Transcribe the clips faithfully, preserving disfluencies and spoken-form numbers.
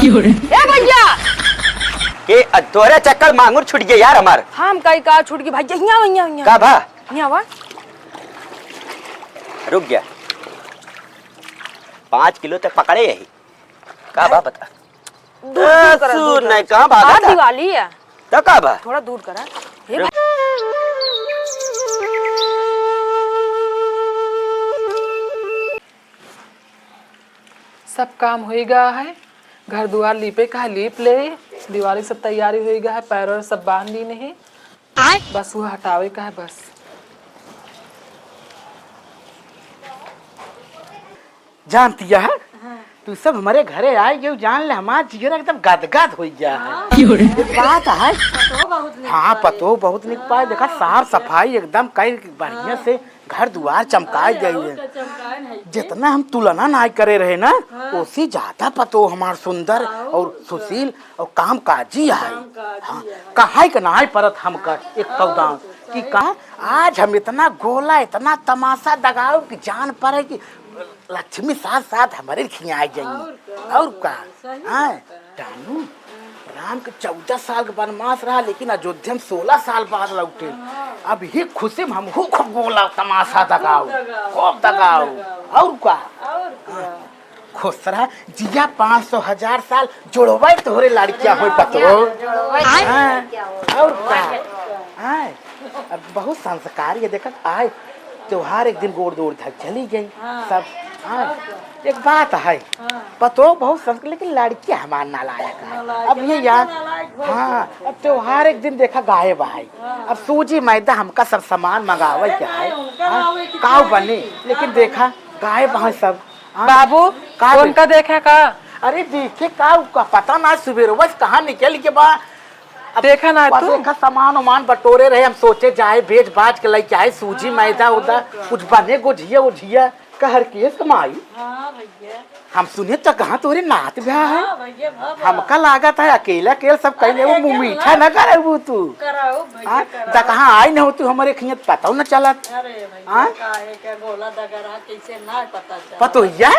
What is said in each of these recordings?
ए भैया! के अ, तोहरे चक्कर मांगुर छूट गया यार हमार। हम कही का छूट गई भैया, हियाँ, हियाँ, हियाँ। का भा? हियाँ बा। रुक गया। पाँच किलो तक पकड़े यही। का बा बता? दूर, दूर करा, दूर सुन, करा। नहीं, कहाँ भागत आज है? दिवाली है। तो का बा? थोड़ा दूर करा। हे रुक। सब काम होइ गया है, घर दुआर लीपे का है, लीप ले, दिवाली सब तैयारी होइ गया है, पैर वैर सब बांध लीने हैं, आय। बस वो हटावे का है बस। जानती है, हाँ। तू सब हमरे घरे आइ गयू, जान ले हमार जियरा एकदम गदगद होइ गया है। हाँ, ये बात है। पतोह बहुत निक हाँ, बाड़ी। पतोह बहुत निक पाए। देखा, हाँ, साफ सफाई एकदम कई बढ़िया हाँ। से घर दुआर चमकाए अरे, गई और है। का चमकाए नहीं के? जितना हम तुलना नाई करे रहे ना, हाँ। ओसे ज्यादा पतोह हमार सुंदर और और का? सुशील और कामकाजी है। कामकाजी हाँ, है। कहाई के नाई परत हमका हाँ, एक और कौदान का? कि सही। का आज हम इतना गोला, इतना तमाशा दगाऊ कि जान पड़े कि लक्ष्मी साथ साथ हमरे खियाए जाई। और का? और का? सही हाँ, बात है। जानू, राम के चौदह साल के वनवास रहा, लेकिन अयोध्या में सोलह साल बाद लौटे। हाँ। अब ही खुशी में हमहू खूब गोला तमाशा खूब दगाऊ, दगाऊ, खूब खूब दगाऊ। दगाऊ। और का? और का? खुश रहा जिया, पाँच सौ हजार साल जोड़वाई तोहरे लड़किया होइ पतोह। जोड़वाई हाँ, लड़किया होइ। और का? हाँ, अब बहुत संस्कार ये देखत आए, त्योहार एक दिन गोड़ दौड़ धर चली गई हाँ। सब। हाँ, एक बात है, हाँ। पतोह बहुत संस्कार, लेकिन लड़की हमार नालायक है। नालायक अब है, ये यार, नालायक बहुत हाँ, है। अब त्योहार एक दिन देखा गायब है। हाँ। अब सूजी मैदा हमका सब सामान मंगावे के है, है। उनका हाँ, लावे की काव चाही। बने, लेकिन हाँ, देखा गायब है सब। हाँ, बाबू, का उनका दे- देखा का? अरे देखे का, उनका पता ना सुबेरवा से कहाँ निकल के बा। अब देखा ना बस तू? देखा, सामान उमान बटोरे रहे, हम सोचे जाए बेच बाच के लेके आए, सूजी हाँ, मैदा उदा, और का? कुछ बने गोझिया उझिया, कहर के कमाई। हाँ भैया। हम सुने तो कहाँ तोरे नात ब्याह है? हाँ भैया, भा, भा। हमका लागत है अकेला अकेला सब कैले अरे, वो मुँह अकेला मीठा ना। ना करबू तू। कराओ भैया, हाँ? कराओ। त कहाँ आई न हो तू हमरे खियत पता न चलत। अरे भैया, हाँ? काहे के गोला दगरा कैसे ना पता चला? पतोहिया?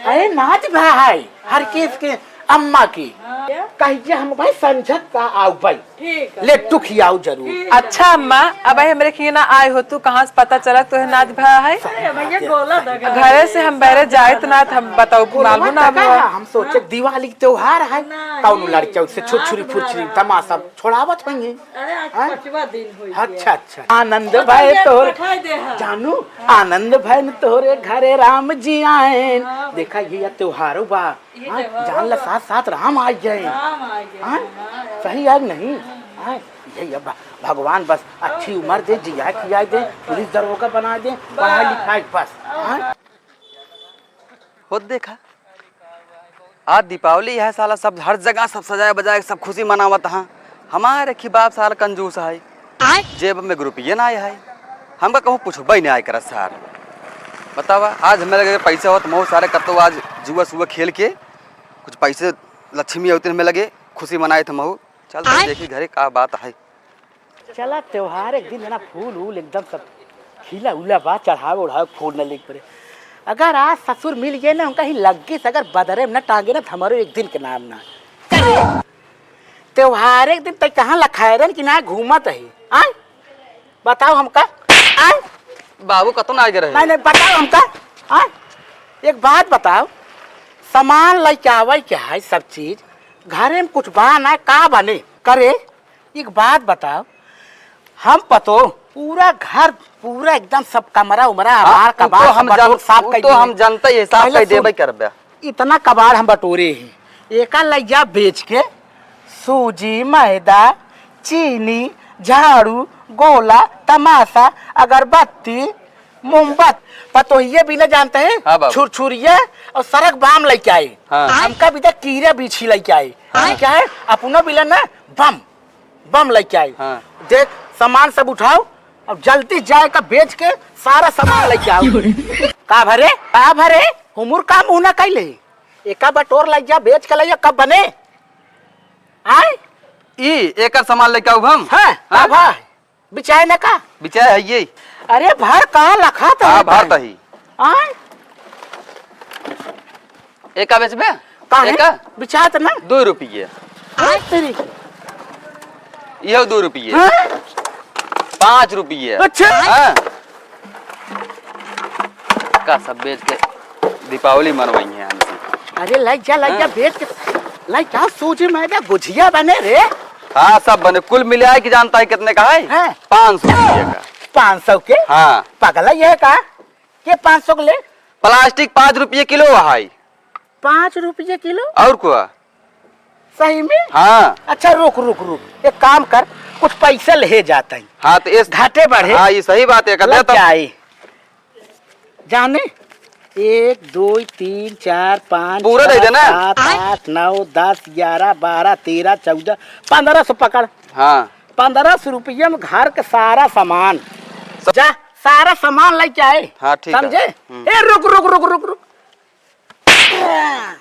अरे नात ब्याह है, हर हाँ। केस के अम्मा की। हाँ। कहिए हम भाई संझक का आउबे। ठीक है। ले तू खियाऊ जरूर। ठीक है। अच्छा अम्मा, अबहीं हमरे खियाँ ना आए हो तू, कहाँ से पता चला तोहे नात ब्याह है? अरे भैया, गोला दगा घरे से हम बहरे जाए त ना, त हम बताऊ, गोलवा मालूम ना दगा हुआ। है, हम सोचे हाँ। दिवाली के त्योहार है, नहीं, कौनो लड़किया उससे नहीं, छुरछुरी नहीं, फुरछुरी नहीं। तमाशा छोड़ावत होंगे। अरे, आज हाँ? पाँचवा दिन होई अच्छा, गया। अच्छा। आनंद पता भय है, तोहर पठाई दे, हाँ। जानू, हाँ। आनंद भय न तोहरे घरे राम जी आएन। हाँ, देखा, भैया। ये त्योहारो बा। ये हाँ, त्योहारो जान ला बा। साथ साथ राम आ गए। राम आ गए, हाँ? हाँ, हाँ। सही है कि नहीं? हाँ। हाँ, यही अब भ-, भगवान बस अच्छी हाँ। उम्र दे, जिया खिया दे, बस, बस। पुलिस दरोगा बना दे, बस। पढ़ाई लिखाई बस। हाँ, हाँ? हाँ। होत देखा, आज दीपावली है साला, सब हर जगह सब सजाए बजाए सब खुशी मनावत हाँ। हमारे खिबाब साला कंजूस है, आय? जेब में एक रुपये ना आए है। हमका कहूँ पूछबे नहीं आए करत सार। बतावा, आज हमें लगे पैसा होत, महू सारे कतो आज जुआ सुआ खेल के कुछ पैसे लक्ष्मी अवती हमें लगे खुशी मनाए थे महू। चल तो आय? देखी घरे का बात है। चला, त्योहार एक दिन है ना, फूल उल एकदम सब खिला उला बा, चढ़ावे ओढ़ावे फूल न लेके पड़े। अगर आज ससुर मिल गए ना, उनका ही लग्गी से अगर बदरे में न टांगे ना, तो हमारो एक दिन के नाम ना। त्योहार एक दिन तक कहाँ लखायरन की ना घूमत है, आय? बताओ हमका, आय? बाबू कतो ना आगे रहे। नहीं, नहीं, बताओ हमका, आय? एक बात बताओ, सामान लेके आवे के है सब चीज, घरे में कुछ बा ना, का बने करे? एक बात बताओ, हम पतो पूरा घर, पूरा एकदम सब कमरा उमरा, हाँ, हमार उ तो कबाड़ हम कबाड़ जान-, साफ उ कर तो दिए। हम जानते ही साफ पहले कर देबे सुन, करबे। इतना कबाड़ हम बटोरे हैं, एका लैया बेच के सूजी, मैदा, चीनी, झाड़ू, गोला, तमाशा, अगरबत्ती, मोमबत्ती, पतोहिए बिना जानते हैं, हाँ बाबू। छुरछुरिया और सरक बाम लेके आए। हाँ। हमका भी तो कीरा बीछी लेके आए। हाँ। क्या है? अपनो बिला ना बम। बम लेके आई। हाँ। देख, सामान सब उठाओ और जल्दी जाए का बेच के सारा सामान लेके आओ। का भरे? का भरे? हुमुर का मुंह ना कैले? एका बटोर लग जा, बेच के लइया, कब बने? आय? ई एकर सामान लेके आऊ हम? हाँ, हाँ? का भा? बिचाए ना का? बिचाए है ये। अरे भर का लखा तो हाँ, होता भर है। तही। आय? एका बेचबे? काहे? एका? बिचात ना। दो रुपये। हाँ, तेरी। इहो दो रुपये। हाँ? पाँच रुपये। अच्छा। हाँ। का सब बेच के दीपावली मनवाई है हमसे। अरे, लाई जा, लाई जा, हाँ। बेच के, लाई जा, सूजी मैदा, गुझिया बने रे। हाँ, सब बने। कुल मिलाए के जानता है कितने का है? हाँ। पाँच सौ रुपये का। पाँच सौ के? हाँ। पगला ये का? के पाँच सौ के ले? प्लास्टिक पाँच रुपये किलो है। पाँच रुपये किलो? और क्या? सही में? हाँ। अच्छा, रुक, रुक, रुक। एक काम कर, कुछ पैसा ले जाता है। हाँ, तो इस घाटे बढ़े। हाँ, ये सही बात है, कहते लग तो जाए। जाने? एक, दो, तीन, चार, पाँच, पूरा दे छः, देना। सात, आठ, नौ, दस, ग्यारह, बारह, तेरह, चौदह, पन्द्रह सौ पकड़। हाँ। पन्द्रह सौ रुपया में घर के सारा सामान। सब जा, सारा सामान लेके आए। हाँ, ठीक है। समझे? हम्म। ए, रुक, रुक, रुक, रुक, रुक।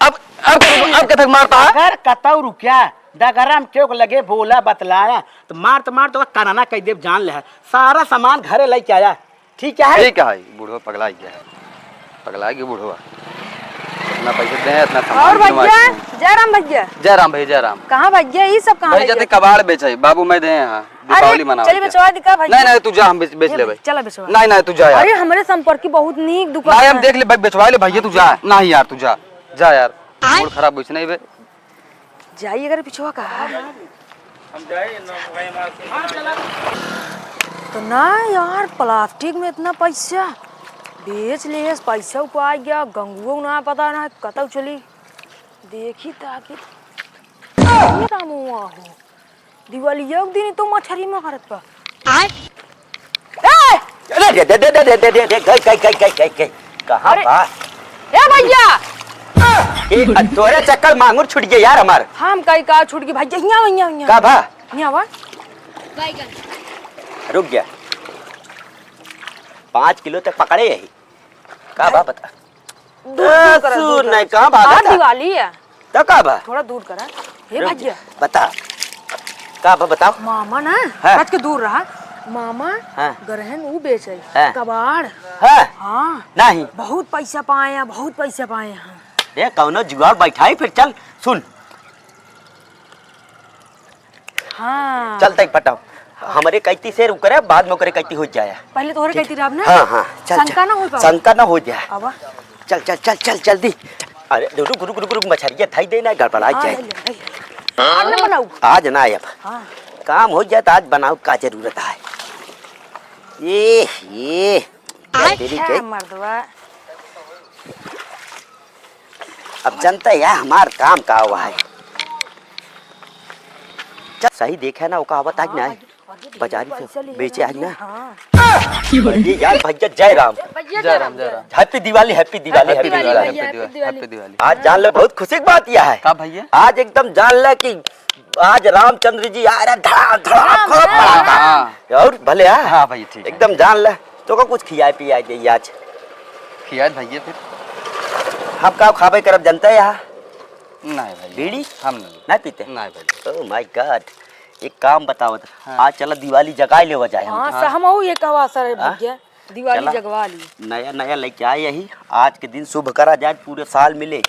अब, अब, अब कथक मारता है? अगर कतौ रुक्या, डगरम चौक लगे बोला बतलाया, तो मार तो मार, तो कनना कह देब, जान ले। सारा सामान घरे लेके आया, ठीक है? ठीक है, बूढ़ो पगला गया है, पगला गया बूढ़ो। इतना पैसे दे, इतना सामान और किनवा भैया, के। जय राम भैया। जय राम भैया, जय राम। कहाँ भैया, ई सब कहाँ भैया, लेके ते कबाड़ बेचे, बाबू मैं दे यहाँ। अरे, दीपावली मनावे चलिए के। बेचवा दी का भाई? नहीं, नहीं, तू जा, हम बेच, बेच ये लेबे। चला बेचवा। नहीं, नहीं, तू जा यार। अरे, हमरे संपर्क की बहुत नीक दुकान नहीं, हम है। देख लेबे, बेचवा ले भैया, तू जा। नहीं यार, तू जा, जा यार। आय? मूड खराब वैसे नहीं बे। जाइए अगर पिछवा का। हम जाए ना भाई, हमारे तो ना यार, प्लास्टिक में इतना पैसा बेच ले, पैसा को आ गया, गंगुओ ना पता ना कतौ चली। देखी ताकि ये काम हुआ हो। दिवालिया के दिन तो मछरी मारत बा। आय? ए! अरे, रे, रे, रे, गई, गई, गई, गई, गई, गई। कहाँ अरे! बा? ए भैया! ए, तोरे चक्कर मांगुर छूट गया यार हमार। हम कई का छूट गई भैया, हियाँ, हियाँ, हियाँ। का बा? हियाँ बा। रुक गया। पाँच किलो तक पकड़े यही। का बा बता। दूर, दूर करा, दूर सुन, करा। नहीं, कहाँ भागा आज था? दिवाली है। तो का बा? थोड़ा दूर करा। हे रुक भैया। जा, बता। का बा, बताओ। मामा ना, हाँ। हट के दूर रहा। मामा हाँ। गरहन ऊ बेचे, हाँ। कबाड़। हाँ। हाँ। नहीं। बहुत पैसा पाए हैं, बहुत पैसा पाए हैं। रे, कौनो जुगाड़ बैठाई, फिर चल, सुन। हाँ। चल तई पटाओ। हमरे कैती से रुक रे, बाद में ओकरे कैती हो जाए। पहले तोहरे ठीक। कैती रहब ना। हाँ, हाँ, चल, शंका चल। ना हो पावे। शंका ना हो जाए। आवा। चल, चल, चल, चल, जल्दी। अरे, रुक, रुक, रुक, रुक, मछरिया धई दे ना, गड़बड़ा हाँ, जाए। ले ले, ले ले। आज ना बनाऊ। आज ना आयब। हाँ। काम हो जाए तो आज बनाऊ का जरूरत है। ये, ये, आय तेरी छा के। मर्दवा। अब जनता है हमार काम का हुआ है। चल, सही देखे ना, ओका आवत आज ना है। बाजारी से बेचे आज ना। हाँ। ये यार भैया, जय राम। जय राम, जय राम। Happy दिवाली, Happy दिवाली, Happy Happy दिवाली, दिवाली। Happy दिवाली, Happy दिवाली। आज जान ले, बहुत खुशी की बात यह है। का भैया? आज एकदम जान ले कि आज रामचंद्र जी आ रहे, धड़ाम, धड़ाम, राम, धड़ाम, राम। पड़ाका। हाँ। और भले आ। हाँ भैया, ठीक है। एकदम जान ले, तो का कुछ खियाए पियाए दे आज। खियाए भैया फिर। हम का खाबे करब जनता है यहाँ? नहीं भाई। बीड़ी? हम नहीं। नहीं पीते? नहीं भाई। Oh my God। एक काम बताओ तो। हाँ। आज चला दिवाली जगाए लेवा जाए हम हाँ, तो। स-, हमहू ये कहवा सर हाँ? भैया, दिवाली चला। जगवा ली। नया नया लेके आए यही, आज के दिन शुभ करा जाए, पूरे साल मिले।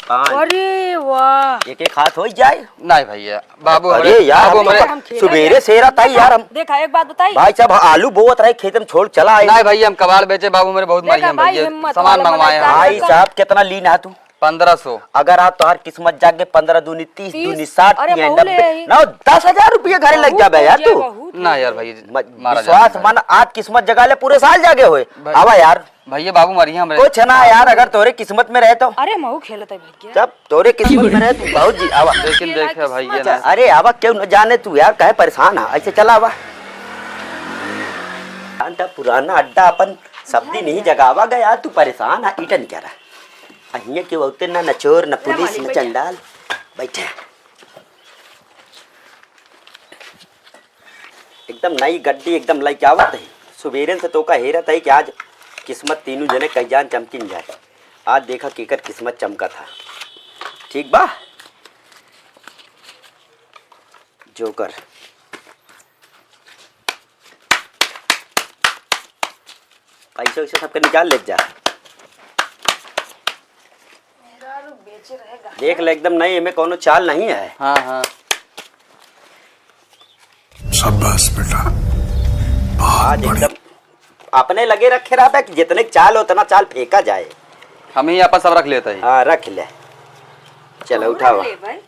पान। अरे वाह। एक एक हाथ हो जाए। नहीं भैया, बाबू अरे हमरे, यार, बाबू हम हमरे तो हम खेला सुबेरे जाए। से रहता ही यार हम। देखा, एक बात बताई? भाई साहब, आलू बोवत रहे खेत में, छोड़ चला आए। नहीं भैया, हम कबाड़ बेचे, बाबू मेरे बहुत देखा मारिया भाई, भैया, हिम्मत सामान वाला मंगवाए बंदा हैं। भाई साहब, कितना लीन है तू? पन्द्रह सौ। अगर आज तोहार किस्मत जागे, पन्द्रह दूनी तीस, तीस, दूनी साठ, अरे, तीन बहुत नब्बे, ले आई। नौ, दस हजार रुपया घरे लग बहुत जाबे हो यार गया, तू। बहुत हो ना यार गया। भाई, म-, मारा विश्वास जाए। मन, आज किस्मत जगा ले, पूरे साल जागे होए। भाई, आवा यार। भैया बाबू मारिया हमरे। कुछ ना यार, अगर तोरे किस्मत में रहे तो। अरे, महू खेलत है भैया। जब तोरे किस्मत में रहे तू, बहुत जी, आवा। लेकिन देखे भैया ना। अरे, आवा, क्यों न जाने तू यार, काहे परेशान है? ऐसे चला आवा। पुराना अड्डा अपन सब दिन ही जगावा गया, तू परेशान है, इटन क्या रहा? अहियाँ के उते ना, न चोर, न पुलिस, न चंडाल। बैठे। एकदम नई गड्डी एकदम लइके आवत है। सुबेरे से तोका हेरत है कि आज किस्मत तीनों जने कई जान चमकिन जाए। आज देखा केकर किस्मत चमका था। ठीक बा? जोकर। पैसा वैसा सबके निकाल ले जा। मेहरारू बेच देख ले, एकदम नई, एमे कौनो चाल नहीं है। हाँ, हाँ। शाबाश बेटा, बहुत आज बढ़िया। एकदम अपने लगे रखे रहबे कि जितने चाल उतना चाल फेंका जाए। हम ही आपन सब रख लेते हैं। हाँ, रख ले। चलो, उठावा। ले भाई।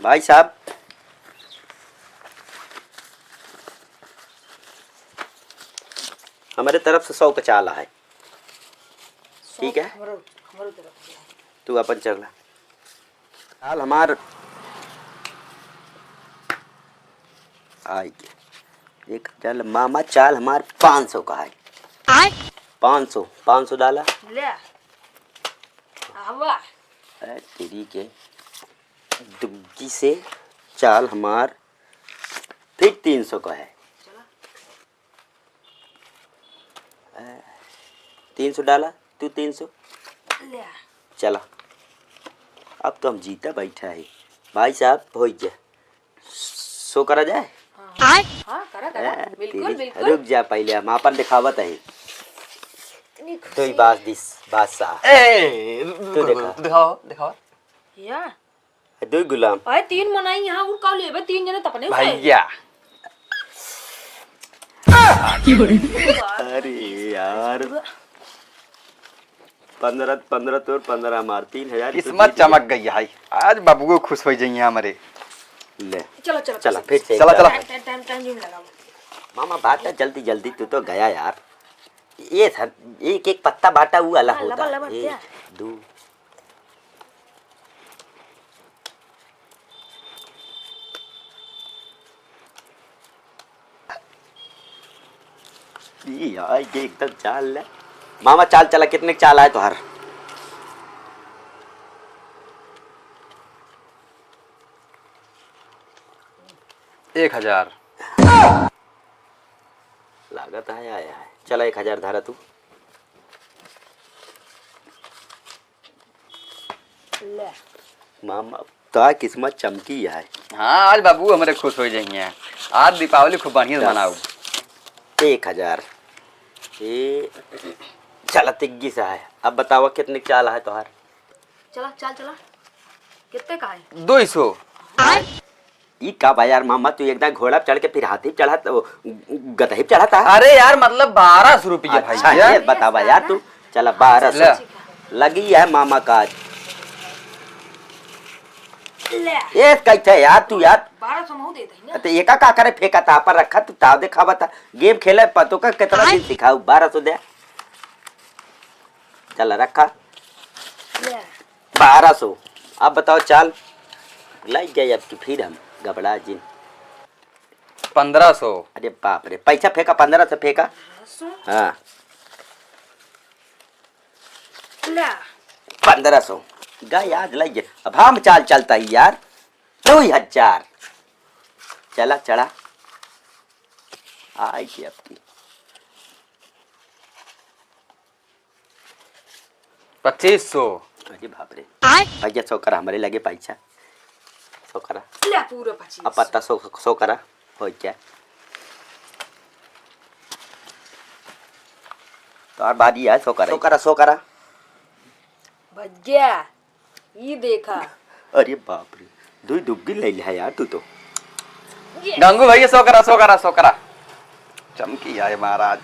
भाई साहब, हमरे तरफ से सौ का चाल है। ठीक है? हमरो, हमरो तरफ से। तू अपन चला। चाल हमार आई के। एक चाल मामा, चाल हमार पाँच सौ का है। आय? पाँच सौ, पाँच सौ डाला। ले। आवा। ए, तेरी के दुग्गी से चाल हमार फिर तीन सौ का है। चला। ए, तीन सौ डाला, तू तीन सौ। ले। चला, अब तो हम जीता बैठा है। भाई साहब, हो जा, सो करा जाए। हाँ, हाँ, करा, करा। ए, बिल्कुल, तेरी, बिल्कुल। रुक जा, पहले हम आपन दिखावत है। इतनी खुशी। तो ही बास दिस, बादशाह। ए, तू रुको, देखा। रुको, दिखाओ, दिखाओ। या। दुई गुलाम। अरे तीन मनाई यहाँ, और का लेबे? तीन जने तपने से। भैया। अरे यार। पन्द्रह, पन्द्रह तोर, पन्द्रह हमार, तीन हजार। किस्मत चमक गई है, आज बबुओ खुश हो जाइए हमारे। ले। चलो, चलो, चला, चलो। फिर से चला, एक चला। बार। टाइम, टाइम, टाइम, टाइम लगाओ। मामा, बाटा जल्दी, जल्दी, तू तो गया यार। ये सर, एक, एक पत्ता बाटा, वो अलग हाँ, होता लबा, है। लबा, एक, क्या? दो। ई यार, ये एकदम चाल ले। मामा, चाल चला, कितने चाल आए तोहर? एक हजार। लागत है आया है। चला, एक हजार धरा तू। ले। मामा, तो किस्मत चमकी है। हाँ, आज बाबू हमरे खुश हो जाइए। आज दीपावली खूब बढ़िया से दस। मनाओ। एक हजार। ए, चला, तिग्गी से है। अब बतावा, कितने चाल है तोहार? चला, चल, चला। कितने का है? दो सौ। ई का बा यार मामा, तू एकदम घोड़ा पे चढ़ के फिर हाथी पे चढ़ा, ओ, गदही पे चढ़ा था? अरे यार, मतलब बारह सौ रुपया भाई। अच्छा, ये बतावा यार तू। चला, बारह सौ। ले। लगी है मामा का आज। ले। ये कैसे यार तू यार? बारह सौ महू दे दही ना। तो एका का करे फेंका था, पर रखा तू ताव देखावा था। गेम खेले पतो का कितना दिन सिखाऊ, बारह सौ दे। चला रखा। ले। बारह सौ। अब बताओ चाल। लाइक गए अब की फिर हम गबड़ा जिन। पन्द्रह सौ। अरे बाप रे, पैसा फेंका, पन्द्रह सौ फेंका। पन्द्रह सौ? हाँ। ला। पन्द्रह सौ। गा याद लाइक गए। अब हम चाल चलता ही यार। दो हजार। चला, चढ़ा। आई के अब की। पच्चीस सौ। अरे बाप रे। आय। भैया, सौ करा, हमरे लगे पैसा। सौ करा। ले पूरा पच्चीस। अब पत्ता सौ, सौ करा। हो क्या? तो और बारी है, सौ करा। सौ करा, सौ करा। भैया। ई देखा। अरे बाप रे, दुई दुग्गी ले लिया यार तू तो। ये। गंगू भैया, सो करा, सो करा, सो करा। चमकी आए महाराज।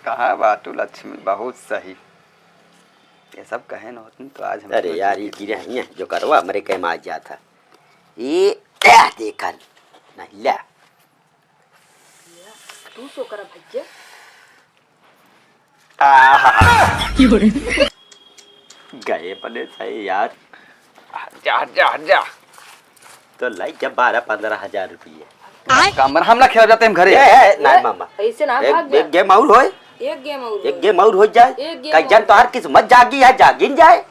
कहाँ बाटू लक्ष्मी, बहुत सही। ये सब कहे न होतन तो आज हम अरे सोच यार, ये लेते। गिरे हैं जो करवा हमरे के मार जाता। ये, ए, देखन। नहीं ला। तू सो करा भैया। आहा। गए बने सही यार। हट जा, हट जा, हट जा। तो लाई जब बारह पन्द्रह हजार रुपये। आय। काम बना, हम ना खेलब जाते हम घरे। ए, ए, ना ए, मामा। ऐसे ना एक, भाग जा। एक गेम और होए। एक गेम और एक होए। गेम और हो जाए। एक गेम कई जन और। तो हर किस्मत जागी है, जागिन जाए।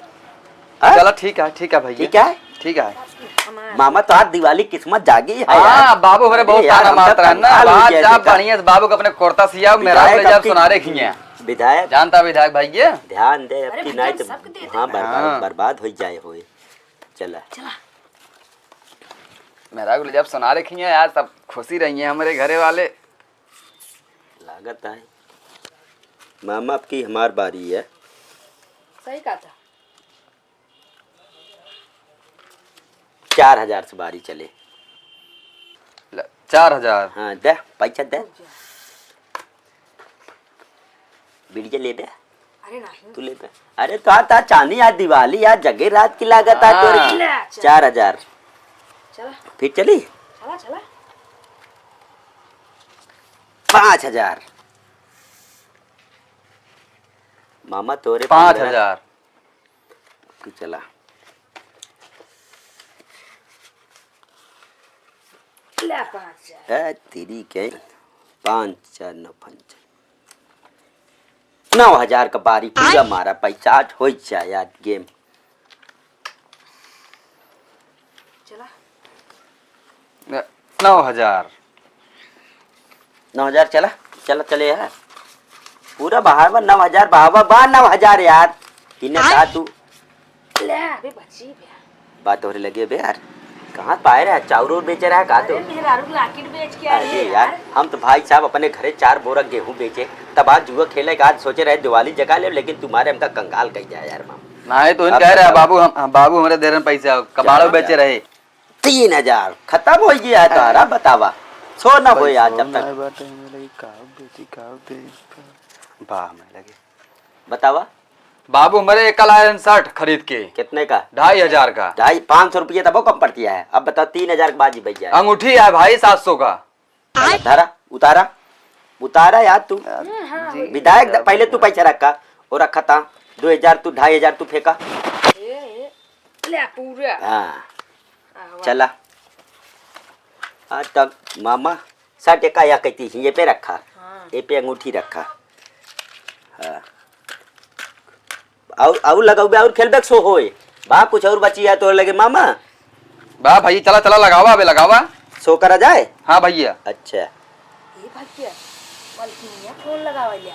हाँ? चला, ठीक है, ठीक है भैया। ठीक है? ठीक है। हमार। मामा, तोहार दिवाली किस्मत जागी है हाँ, यार। बाबू हमरे बहुत अरे यार, ताना हम तो मारत रहन ना। कंगाल हो बात गया जा बेटा। बढ़िया से बाबू के अपने कुर्ता सिया, मेरा विधायक ले जा आपकी सुनारे खिया। विधायक जानता विधायक भाई ये? ध्यान दे, अरे अबकी भैया, नाई तो सबके दे दे। हाँ, बर्बाद, हाँ। बर्बाद हो जाए होए। चला। चला। मेरा ले जा सुनारे खिया यार, सब खुशी रही है हमरे घरे वाले। लागत है। मामा, अब की हमार बारी है। सही कहा था। चार हजार से बारी चले। ले, चार हजार। हाँ, दे, पैसा दे। बीड़िया लेबे? अरे नहीं। तू लेबे? अरे तो आ, ता चांदी आज दिवाली, आज जगे रात की लागत आज तोर। हाँ। ले, चल। चार हजार। चला। फिर चली? चला, चला। पाँच हजार। मामा तोरे पाँच हजार। तू चला। ले पाँच हजार। ए, तेरी के पाँच, चार, नौ, पाँच, नौ हजार का बारी पूरा मारा, पैसा आज हो जाए यार गेम। चला। न-, नौ हजार। नौ हजार चला, चला, चले यार। पूरा बहावा नौ हजार, बहावा बा नौ हजार यार। इन्हें कहा तू। ले, अबे बची बे। बात तोहरे लगे बे यार। कहाँ पाए रहा? चाउर और बेचे रहा का तू? अरे, मेहरारू लाकिट बेच के आई अरे है यार, यार। हम तो भाई साहब अपने घरे चार बोरा गेहूं बेचे, तब आज जुआ खेले का आज सोचे रहे दिवाली जगा ले, लेकिन तुम्हारे हमका कंगाल कह जाए यार मामा। नहीं तो अब कह रहे हैं बताओ। बाबू, हम, हम, बाबू हमारे दे रहे हैं पैसा, कबाड़ो चार हजार। बेचे रहे। तीन हजार खत्म हो गया है तारा, बतावा। सो ना हो यार जब तक। नहीं बाटे, हमें लगी काऊ बेची, काऊ दे इसका। वाह, हमें लगे। बतावा। बाबू हमारे कल आए हैं शर्ट खरीद के। कितने का? ढाई हजार का। ढाई, पाँच सौ रुपये तबो कम पड़ती है। अब बताओ, तीन हजार के बाजी बच जाए। अंगूठी है भाई सात सौ का। चला, धरा, उतारा, उतारा यार तू। हम्म, हाँ, जी। विधायक द-, पहले तू पैसा रखा, और रखा था दो हजार तू, ढाई हजार तू फेंका। ए, ए, ले पूरा। हाँ। आ, वाह। चला। हाँ, तब मामा, सठ एका या कहती थी, ये पे रखा, हाँ। ये पे अंगूठी रखा। हाँ। और, और लगाओ बे, और खेलबे सो होए। बा, कुछ और बची है तोर लगे मामा? बा भाई, चला, चला, लगावा बे, लगावा। सो करा जाए? हाँ भैया। अच्छा। ए भैया, मलकिनिया फोन लगावा लिया।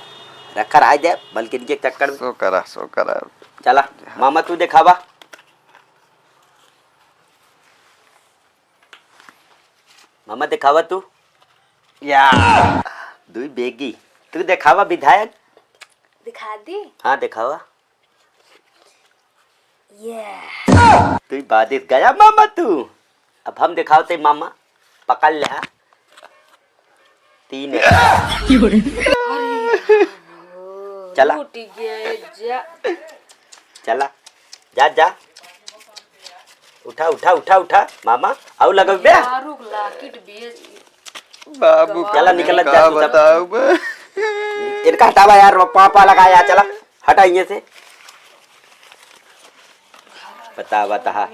रखा रह दे, मलकिन के चक्कर में। सो करा, सो करा। चला, मामा तू देखावा। मामा देखावा तू। या। दुई बेगी। तू देखावा विधायक। दिखा दी? हाँ, देखावा। ये। तू ही बाधित गया मामा तू। अब हम देखावते मामा, पकड़ ले। तीन है। अरे, चला। टूट गया, जा। चला, जा, जा। उठा, उठा, उठा, उठा, मामा, आऊ लगब बे। दारू के लाकिट बेच के बाबू, चला, निकल जा, का तू सब। बताऊ बे? इनका हटावा यार, पापा लगा यार, चला, हटा इहाँ से। बतावा तहा।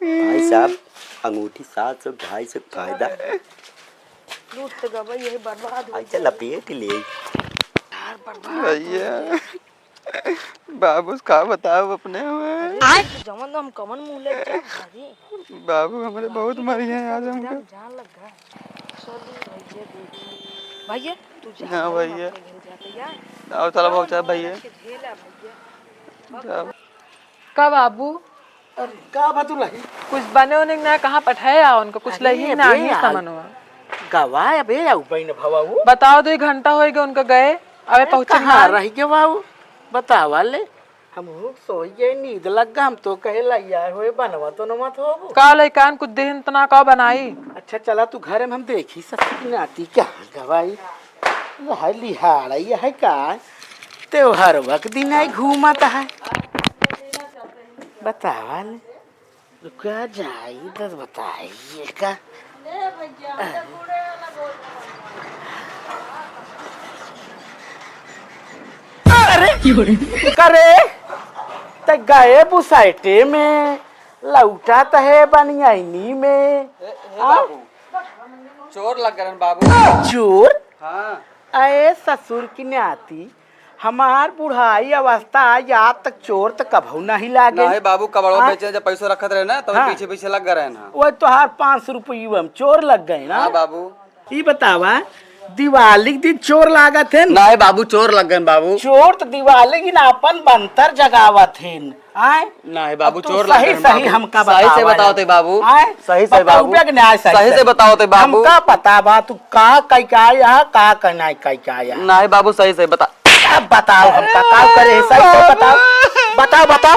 भाई साहब, अंगूठी सात सौ, ढाई सौ फायदा। लूट तो गवा, यही बर्बाद हो ऐसे गया। लपेट ले। यार, बर्बाद हो भैया। गया। बाबू, का बताओ अपने हुए? अरे, तो जवन हम कवन मुँह ले जाब भाई? बाबू, हमरे बहुत मरी हैं आज हमको। जान लग गया। भैया, तू जा, हाँ हम भैया। अपने घर जाते यार। आओ, चलो, बहुत सारा भैया। के झेला भैया। जाओ। का बाबू? अरे, का बा दुलही? कुछ बने होने ना, कहाँ पठाए आ उनको, कुछ अरे, लही ना अबे ही यार। सामानवा। गवा अबे, आऊ बहिन भवाऊ। बताओ, दो घंटा होइगा उनका गए, अबे अरे, पहुँचे कहाँ ना। रहि गवा ऊ? बतावा ले। हम हूँ सोई गए, नींद लग गा, हम तो कहे लइया होए, बनवा तो न मत होबो। का लइकान कुछ देहिन तना का बनाई? अच्छा, चला तू घरे में, हम देखी ससुर की नाती कहाँ गवाई। रहा लिहाड़ा, यह का त्योहार वक्त दिन आई घूमत है। बतावा ले। रुका जाई, तो बताई ये का। अरे, करे, त गए बुसाइटे में, लौटा त है बनियाइनी में। ए, ए आ? बाबू, चोर लग गए बाबू। चोर? हाँ। अरे ससुर की नाती, हमार बुढ़ाई अवस्था, आज तक चोर त कभू नहीं लागे। नहीं बाबू, कबाड़ो हाँ? बेचे जब पैसो रखत रहे ना, तब हाँ। पीछे पीछे लग गए रहे ना। वो तोहार पाँच सौ रुपये में चोर लग गए ना। हाँ बाबू। ई बतावा, दिवाली के दिन चोर लागत है। नाहीं बाबू, चोर लग गए बाबू। चोर तो दिवाली के दिन अपन मंतर जगावत है। आय? नाहीं बाबू, अब तू चोर लग सही, गए सही बाबू। हमका सही से बतावा बताओ यार। ते बाबू। आय? सही से बताओ बाबू। बे न्याय सही सही से से। बताओ ते बाबू। हमका पता बा, तू का कई के आया, का कहना है कई के आया। नाहीं बाबू, सही से बता। अब बताओ हमका, का करे है, सही से बताओ। बाबू। बताओ, बताओ,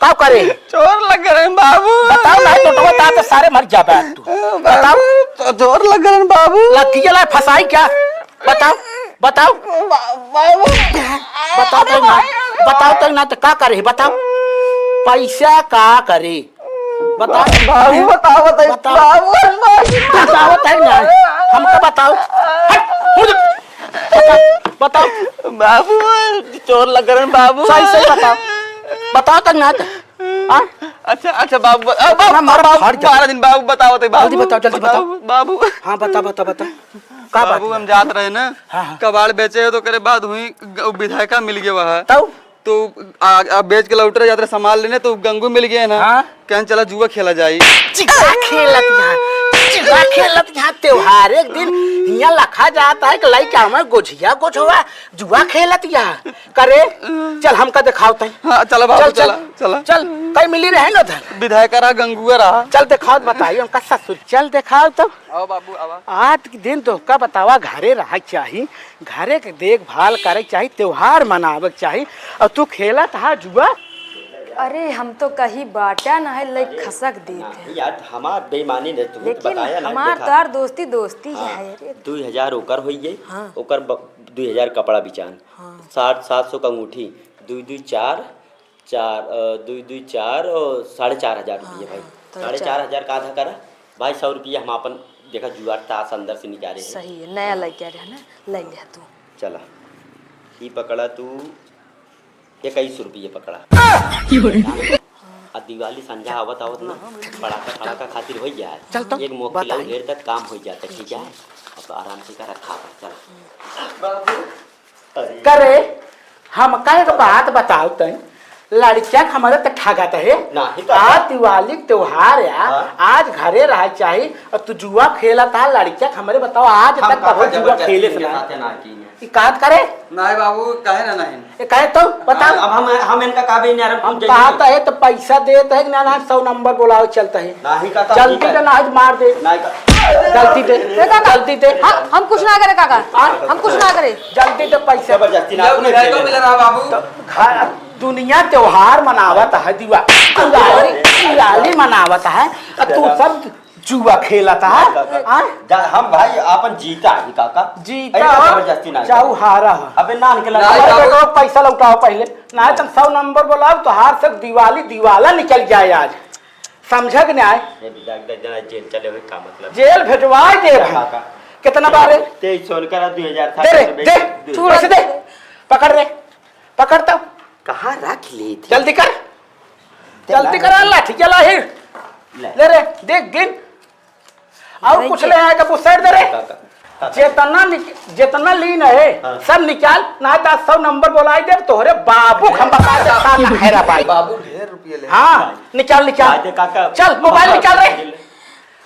का करे है? चोर लग गए बाबू। बताओ, नाहीं तो, तो बता, तो सारे मर जाबे आज तू। बाबू, बताओ। तो चोर लग गए बाबू। लठिया ला फंसाई क्या? बताओ, बताओ। बा-, बाबू। बताओ तो ना, बताओ तो ना तो का करे, बताओ। पैसा का करे? बताओ। बा-, बाबू, बताओ, बताओ। बताओ। बाबू, बाबू। बताओ तो ना, हमको बताओ। हट, मुझे बताओ, बताओ। बाबू, चोर लग रहे हैं बाबू। सही, सही बताओ। बताओ तो ना तो। हाँ? अच्छा, अच्छा बाबू, अब इतना बाबू, मार बाबू, फाड़ जा। बारह दिन बाबू, बताओ तो बाबू। जल्दी बताओ, जल्दी बताओ। बाबू। हाँ, बता, बता, बता। का बात बाबू, बा? हम जात रहे ना, हाँ, हाँ। कबाड़ बेचे हो तो करे बाद हुई ग-, विधायका मिल गया वहाँ। तब? तो आ, आ, बेच के लौट रहे, जात रहे सामान लेने, तो गंगू मिल गया ना। हाँ। कहें चला जुआ खेला जाई। जुआ खेलत यहाँ, जुआ खेलत यहाँ, त्योहार एक दिन हियाँ लखा जाता है कि लइका हमें गोझिया गोझवा जुआ खेलत यहाँ। करे, चल हमका देखाओ तई। हाँ, चला बाबू, चल, चल, चला, चला। चल, कई मिली रहे ना उधर। विधायक रहा, गंगुआ रहा। चल देखाओ, बताइए उनका ससुर। चल देखाओ तब। आओ बाबू, आवा। आज के दिन तो का बतावा, घरे रहे के चाही, घरे के देखभाल करे के चाही, त्योहार मनावे के चाही, और तू खेलत हा जुआ। अरे, हम तो कहीं बाटा ना है, लइक अरे, खसक देत ना, है। यार, हमार बेईमानी नहीं, तू लेकिन बताया ना, हमार देखा। तोहार दोस्ती, दोस्ती हाँ, है, अरे। दुई हजार ओकर होई गई, हाँ। ओकर ब-, दुई हजार कपड़ा बिचान, हाँ। सात, सात सौ का अंगूठी, दुई दुई चार, चार, अ, दुई दुई चार और साढ़े चार हजार रुपये हाँ, भाई। हाँ, तो साढ़े चार हजार का आधा करा भाई, सौ रुपया हम आपन, देखा, जुआर ताश अंदर से निकाले हैं। सही है, नया लइका रहे ना, ले ले तू। चला, ई पकड़ा तू, इक्कीस रुपये पकड़ा। आ दिवाली संझा आवत आवत ना, पड़ाका पड़ाका खातिर हो जाए। चल तो, एक मोक खिलाऊ, बताई। ढेर तक काम हो जाता, ठीक है? अब आराम से का रखा, चल। बाबू, अरे। करे, हमका एक बात बताओ तनी, लड़किया के हमरे त ठगत है। नाही तो आज का? दिवाली के त्योहार है, हाँ। आज घरे रहे चाही, और तू जुआ खेलत है, लड़किया के हमरे बताओ, आज हम तक कबो जुआ खेले से ना। साथे ना की है। ई कात करे? नाही बाबू, कहे ना नहीं। ए, कहे तो बताओ। अब हम, हम इनका का भी नहीं, हम हम जल्दी कहा तो है तो पैसा देत है कि ना, ना, सौ नंबर बोलाओ चलता है। नाही काका, जल्दी ठीक है। दे, ना आज मार दे। नाही का- जल्दी दे, ए काका, जल्दी दे। हाँ, हम कुछ ना करे काका, हाँ? हम कुछ ना करे। जल्दी दे पैसा। जबरदस्ती ना, जब उन्हें मिला दे तो देना। मिला रहा बाबू। तो घर, दुनिया त्योहार मनावत है, दिवा-, दिवाली, दिवाली मनावत है, और तू सब जुआ खेलत है, नाही काका। हाँ? जा, हम भाई आपन जीता ही काका। जीता ऐसा हो, जबरदस्ती ना चाहे करे। हारा हो। अबे ना निकला। नाही हमारे बाबू। बेटा पैसा लौटाओ पहले, ना तुम सौ नंबर बोलाओ, तो हार से दिवाली दिवाला निकल जाए आज। समझा कि नहीं आए? ये भी जाग दे, जना जेल चले हुए का मतलब? जेल भेजवाए दे क्या भाई। काका? कितना बार है? तेईस सौ उनका, दो हजार था, दे रे, तो दे। दे। पैसे दे। पकड़ रे। पकड़ तो। कहाँ रख ली थी? जल्दी कर। ते जल्दी ला कर, ले। लाठी चला ही। ले। ले रे, देख गिन। और अरे कुछ ये ले आएगा, वो side दे रे। काका, काका। जितना निक-, जितना लीन है, हाँ। सब निकाल, ना तो सौ नंबर बोलाई दे, तोहरे बाबू हम बता दे, का ना है रे भाई। बाबू ढेर रुपये ले। हाँ, निकाल, निकाल। काका। चल, mobile काका, निकाल रे। काका।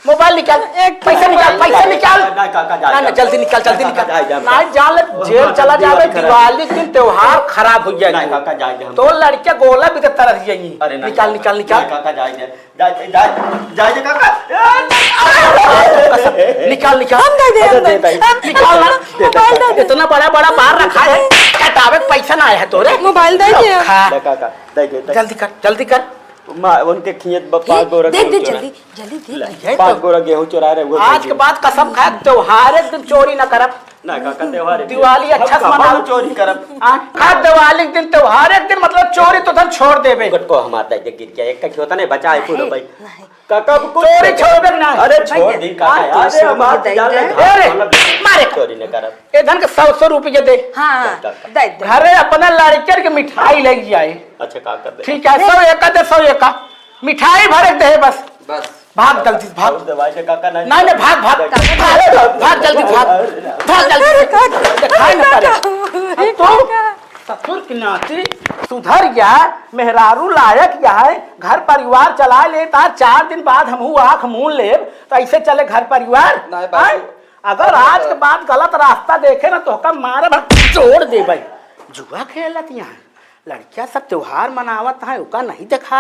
Mobile निकाल, एक पैसा निकाल, पैसा निकाल। ना, काका, जा, ना, ना, जा। जल्दी निकाल, जल्दी काका, निकाल। जा, जा। ना, जान ले, जेल चला जावे, दिवाली के दिन त्योहार खराब हो जाए। ना, काका, जा, जा, हम तो लड़के गोला भी तो तरस जाएंगी। अरे, ना, निकाल, काका, निकाल, निकाल। ना, काका, जा, जा। जा, जा, जा, जा, काका। निकाल, निकाल। हम दे दे, हम दे दे। निकाल ना। Mobile दे दे। इतना बड़ा, बड़ा बार रखा है, कटावे के पैसा ना आया है तोरे। Mobile दे दे। खा। दे, काका, दे दे, दे। जल्दी कर, जल्दी कर। माँ, उनके खियत ब-, पाँच दे, बोरा दे, गेहूं दे, चोरा। जल्दी, जल्दी दे। ले, ये पाँच तो बोरा गेहूं चोरा रहे, वो आज दे के दे। बाद कसम खा, त्योहार एक दिन चोरी ना करब। ना, काका, त्योहार एक दिन। दिवाली हम अच्छा से कहाँ मनाओ। चोरी करब? हाँ, खा दिवाली के दिन, त्योहार एक दिन, मतलब, चोरी तो धन छोड़ देबे। गटको हमार दे दे, गिर गया, एक का होता नहीं, बचाए पूरा नहीं, भाई। नहीं। काका, अब कुछ चोरी छोड़ दे ना। अरे, छोड़ दे, काका, हाँ, यार, तू अरे, हमार दे जान दे। ले, अरे, मतलब, मारे। चोरी न करब। ए धन के सौ, सौ रुपया दे। हाँ, दे, दे, दे। दे, दे। घरे अपना लड़के के मिठाई ले जाए। अच्छा, का कर दे? ठीक है, दे। सौ एका दे, सौ एका। मिठाई भरे दे बस। बस। भाग जल्दी से, भाग। और दवाई दे, काका, नहीं। नहीं, नहीं, भाग, भाग। भाग, भाग, जल्दी भाग। भाग जल्दी से। अरे, काका। दिखाई ना पड़े। अरे, अब तो काका। ससुर की नाती सुधर गया, मेहरारू लायक या है, घर परिवार चला लेता, चार दिन बाद हमहू आँख मून लेब, तो ऐसे चले घर परिवार? नहीं, बाबू। आँय? अगर आज के बाद गलत रास्ता देखे ना, तो ओका मारे भर जोड़ देबै। जुआ खेलत यहाँ, लड़किया सब त्योहार मनावत हैं, ओका नहीं देखा।